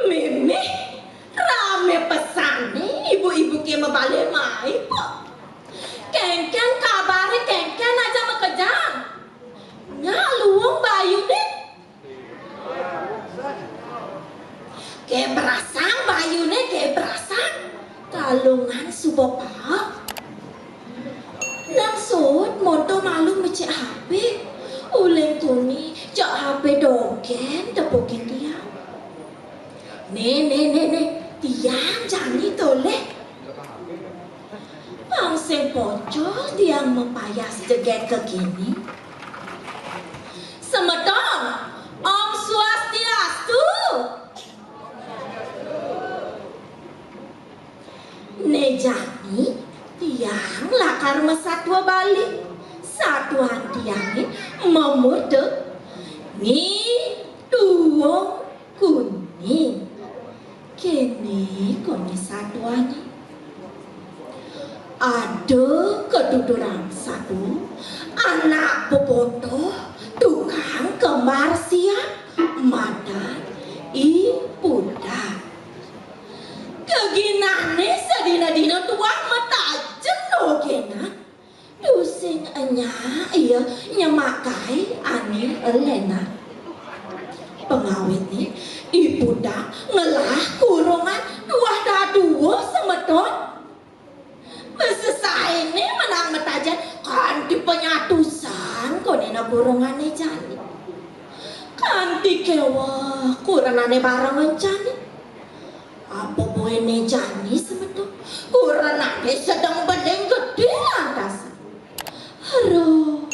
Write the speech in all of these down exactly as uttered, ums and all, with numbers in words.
Mémé, ramé pesané ibu-ibu ké mabalih mai, Pok. Kénkén kabaré, kénkén ajak makejang? Nya luung bayuné. Ké brasang bayuné, ké brasang. Kalungan suba paek. Nang suud monto malu mecik H P. Uling tuni, cok H P dogén tepukin tiang. Né, né, né, né, tiang jani toléh. Pang sing pocol tiang mapayas jegég kéné. Semeton, Om Swastiastu. Né jani tiang lakar masatua Bali. Satuan tiangé mamurda Ni Tuung Kuning. Kéné koné satuané. Ada katuturan satua, anak bobotoh, tukang kembar siap, madan I Pudak. Geginané sadina-dina tuah matajem dogénan. Tusing enya ia nyemakai ané lénan. Pengawitné, I Pudak ngelah kurungan tuah dadua semeton. Masesaéné menang matajen kanti panyatusan konéna kurungané jani. Kanti kéweh kurenané bareng encén. Apa buin né jani semeton? Kurenané sedeng beling gedé lantas. Aduh,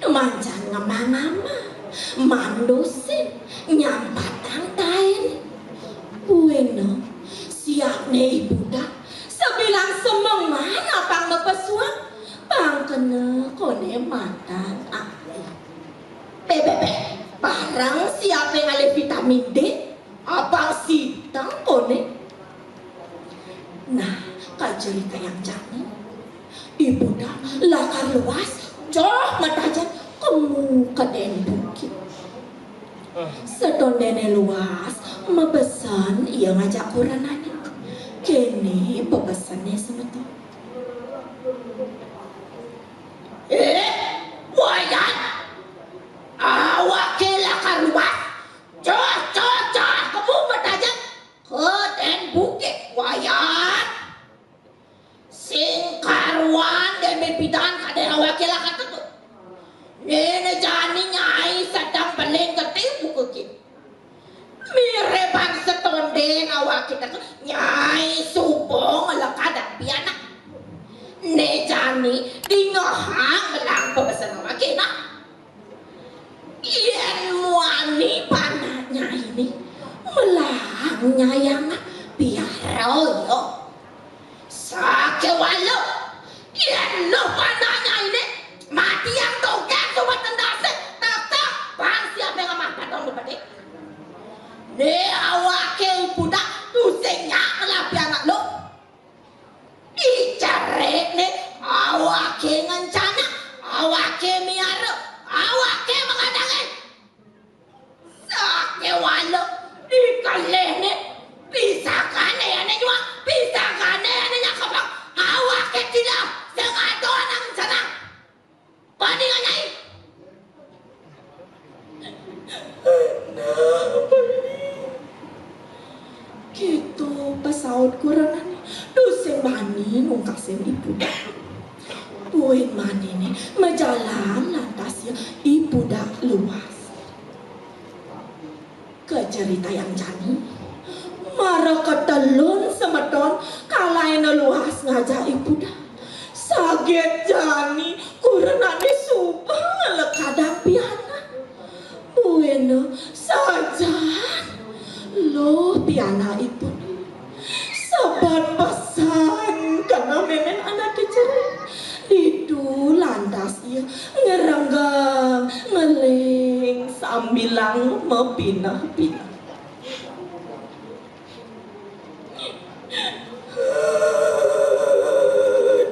mancan ngamah-ngamah, mandusin, nyampatang taén. Buina, siapné I Pudak, sabilang semengan apang mapesuang, pang kena koné madan alih. Bé, bé, bé, barang siapé ngalih vitamin D, apang sitang koné. Nah, kacaritayang jani, I Pudak lakar luas, joh matajen kemu ka dén bukit. Satondéné luas, mabesen ia ngajak kurenané. Kéné pabesenné semeton. Eh, Wayan! Awaké lakar luas. Cah, cah, cah, kemu matajen ka dén bukit, Wayan. Sing karuan dén pidan kadén awaké lakar teka. Né jani nyai sedeng beling gedé buka ké. Miribang satondén awaké teka, nyai suba ngelekadang pianak. Né jani dingehang belang pabesen awaké nah. Yén muani panak nyainé, melah nyai amat piara ia. Sakéwala, yén luh panak nyainé, matiang dogén suba tendasé, tetep pang siapé ngamah padon bebedé. Né awaké I Pudak tusing nyak ngelah pianak luh. Dicerikné awaké ngencana, awaké miara, awaké makadangin. Sakéwala dikelihné, pisagané ané nyuang, pisagané ané nyakepang, awaké tilah sing ada ané ngencana. Bani ngan nyai. Nah, bani. Kéto pasaut kurenané, tusing bani nungkasin I Pudak. Buin maniné majalan lantas ia I Pudak luas. Kacaritayang jani, mara katelun semeton kalaina luas ngajak I Pudak. Saget jani kurenané suba ngelekadang pianak. Buina sajan luh pianak I Pudak. Sabad pesan kena mémén anaké cerik. Ditu lantas ia ngerenggang ngeling sambilang mapineh-pineh.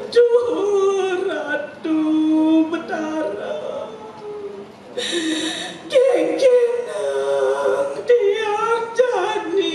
Aduh, Ratu Betara. Kéngkénang tiang jani.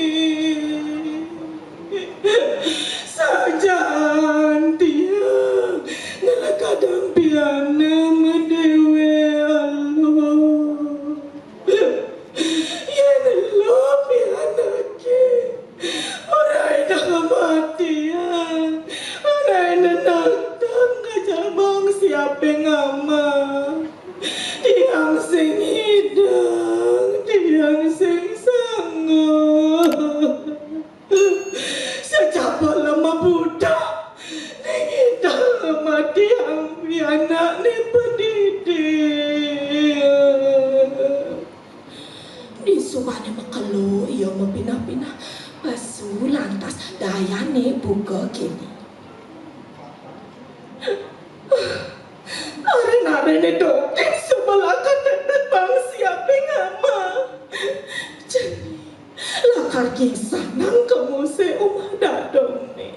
mapineh-pineh, pesu lantas dayané buka kéné. Arén-aréné dogén suba lakar tetep bang siapé ngamah. Jani lakar kingsanang ka musé umah dadongné.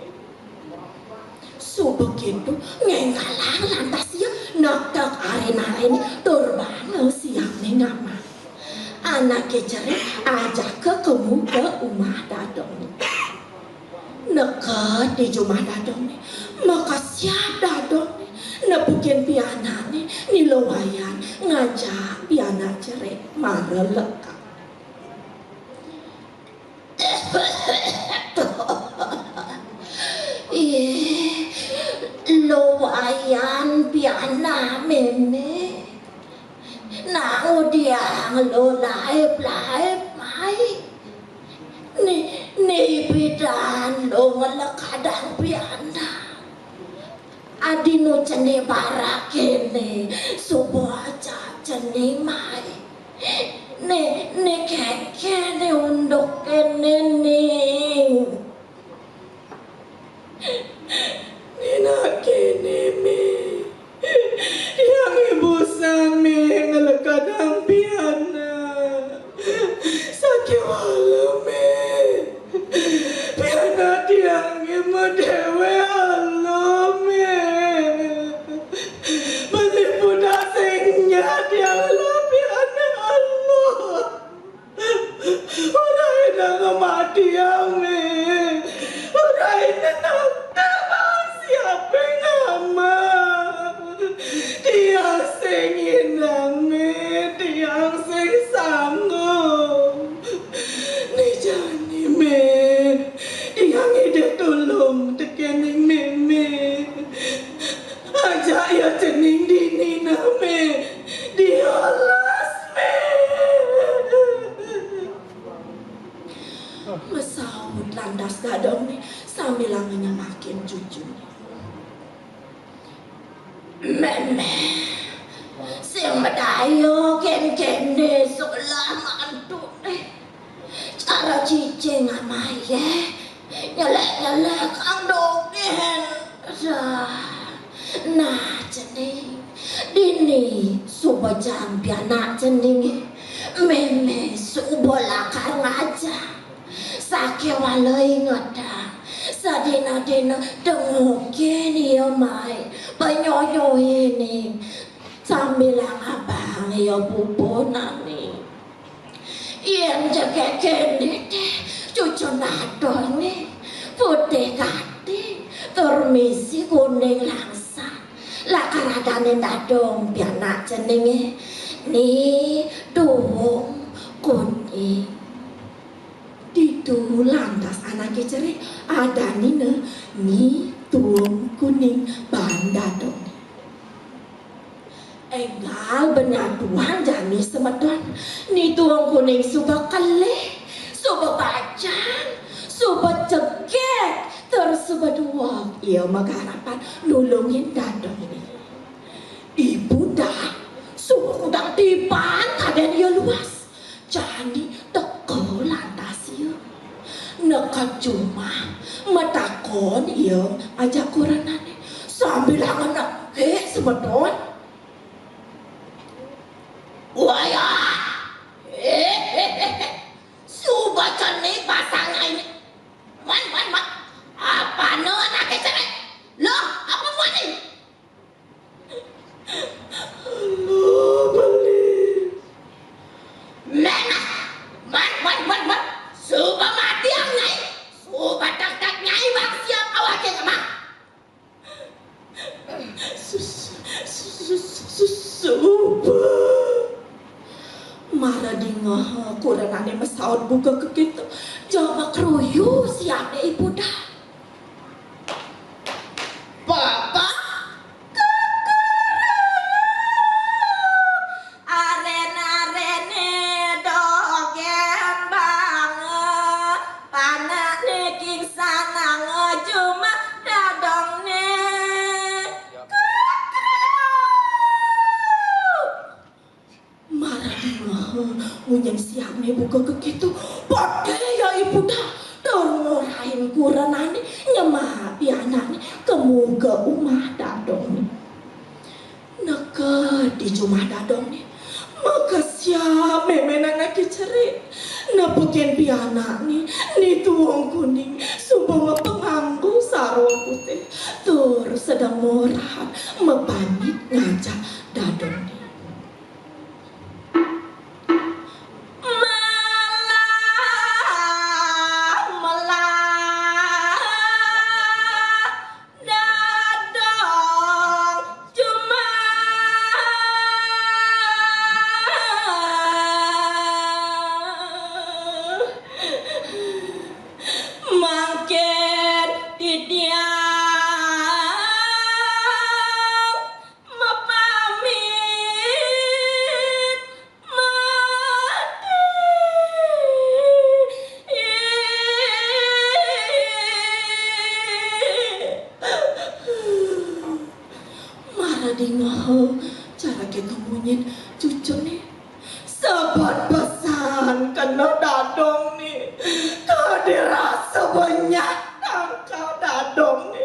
Suba kéto ngénggalang lantas ia nektek arén-aréné tur banga siapné ngamah. Anaké cerik ajaka ka muka umah dadongné. Neked di jumah dadongné, makesiab dadongné, nepukin pianakné, Ni Luwayan ngajak pianak cerik mara lekad. Ih, Luwayan pianak mémé. Nak ngudiang lu laib-laib mai. Ni, ni pidan lu ngelekadang pianak. Adi nu cenik barak kéné, suba ajak cening mai. Né, né kénkén né unduk kéné, Ning. Né nak kéné, Mé. Tiang ibu sami ngelekadang pianak. Sakéwala, Mé. Pianak tiangé madéwék Allah, Mé. Beli budak sing nyak tiang lah pianak Allah. Ora enak ngematiang, Mé. Ora enak nak siapé ngamah. Tiang sing inang, Mé. Tiang sing sanggup. Né jani, Mé. Tiang idup tulung tekéning mémé. Ajak ia cening dini nah, Mé. Diolas, Mé. Masaut lantas dadongné sambilanga nyemakin cucuné. Mémé, sing madaya kénkéné solah mantuné. Cara cicing amaé, nyelék-nyelék kang dogén. Dah. Nah, cening. Dini suba jam pianak ceningé. Mémé suba lakar ngajak. Sakéwala ingetang, sadina-dina tengokin ia mai, panyonyoné, sambilanga bang ia pupunané. Yén jegég kéné téh, cucun dadongné, putih gati, tur misi kuning langsat. Lakar adanin dadong pianak ceningé, Ni Tuung Kuning. Ditu lantas anaké cerik adanina Ni Tuung Kuning baan dadongné. Énggal benyatuan jani semeton, Ni Tuung Kuning suba kelih, suba bajang, suba jegég, tur suba dueg ia magarapan nulungin dadongné. Ibu Dang suba kudang tiban kadén ia luas. Jani teka lantas ia. Neked jumah, matakon ia ajak kurenané sambilanga nekik semeton. Wayah! Suba cenik pasang nyai. Man, man, man. Apana anaké cenik? Loh, apa muani? Alah, beli. Mémé, man, man, man, man. Suba matiang nyai. Suba tak-tak nyai bang siap awaké ngamah. Su-, su-, su-, su-, su-, suba. Mara dingeh kurenané masaut buka kakéto, ja makruyu siapné Ibu Dang. Papa, kukuruyu. Arén-aréné dogén banga, panakné kingsananga jumah dadongné. Kukuruyu. Mara dingeh munyin siapné buka kakéto, pati Budak tur ngorahin kurenané nyemak pianakné kemu ka umah dadongné. Neked di jumah dadongné, makesiab méménan anaké cerik. Nepukin pianakné, Ni Tuung Kuning suba mapanganggo sarwa putih tur sedeng morahan mapamit ngajak dadongné. Melah, melah, dadong cuma mangkin titiang mapamit mati. Mara dingeha caraké kemunyin cucuné, sebet pesan kena dadongné. Kadén rasa benyat tangkal dadongné.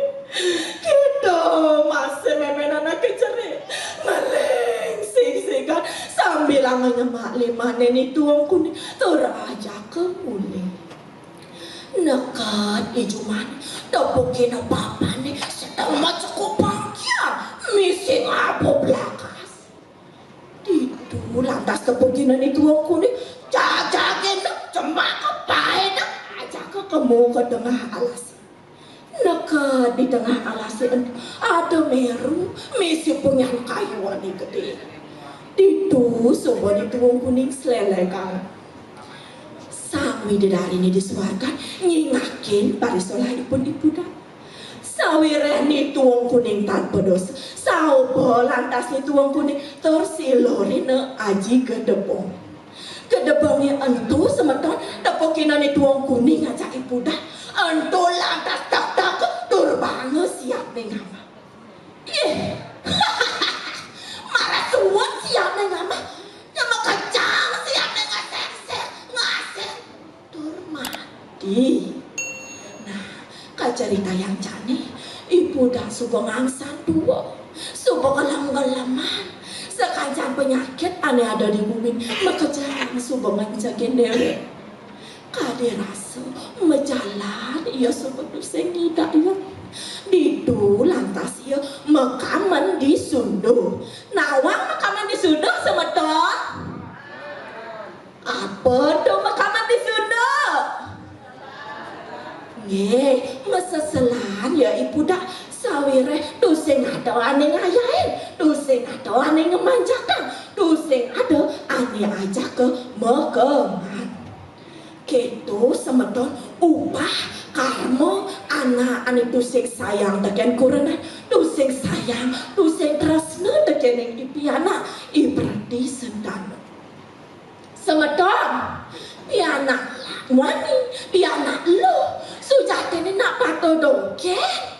Kéto masih méménan anaké cerik, ngeling sigsigan sambilanga nyemak limané Ni Tuung Kuning tur ajaka mulih. Neked di jumahné, tepukina papané sedeng macekupang kian misi ngaba belakas. Ditu lantas tepukina Ni Tuung Kuning, jajagina, cemaka paéna, ajaka kemu ka tengah alasé. Neked di tengah alasé ento ada méru misi punyan kayu ané gedé. Ditu suba Ni Tuung Kuning sléléganga. Sang widadariné di suargan nyingakin parisolah ipun ipudak. Sawiréh Ni Tuung Kuning tan padosa, sauba lantas Ni Tuung Kuning tur silurina aji gedebong. Gedebongé ento semeton tepukina Ni Tuung Kuning ajak ipudak. Ento lantas tektek tur banga siapné ngamah. Ih, mara suud siapné ngamah, nyemak kejang siapné ngasésés, ngasés tur mati. Nah, kacaritayang jani, ipudak suba ngangsan tua, suba ngelem-ngeleman, sakancan penyakit ané ada di guminé makejang suba ngenjegin déwék. Kadén rasa majalan ia suba tusing ngidayang. Ditu lantas ia makamen di sunda. Nawang makamen di sunda, semeton? Apa to makamen di sunda? Nggih, maseselan ia ipudak, sawiréh tusing ada ané ngayahin, tusing ada ané ngamanjakang, tusing ada ané ajaka makamen. Kéto semeton upah karma anak ané tusing sayang tekén kurenan, tusing sayang, tusing tresna tekéning i pianak, i preti sentana. Semeton, pianak muani, pianak luh, sujatiné nak patuh dogén.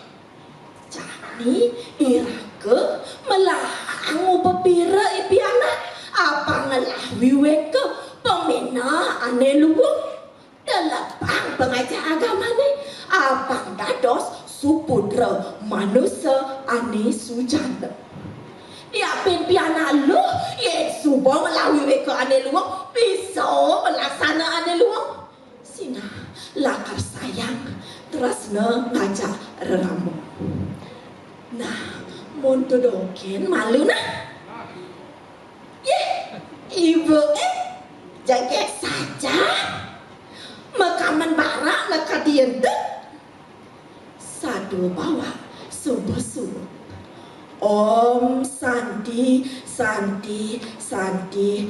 Jani iraga melah ngupa pira i pianak, apang ngelah wiwéka pamina ané luung, telepang pangajah agamané, apang dados suputra manusa ané sujana. Diapin pianak luh, yén suba ngelah wiwéka ané luung, bisa malaksana ané luung. Sinah lakar sayang, tresna ngajak rerama. Nah, mun to dogén malu nah. Yéh, ibu é, jegég saja. Makamen barak nekadi ento. Sadua bawak suba suud. Om Santi, Santi, Santi,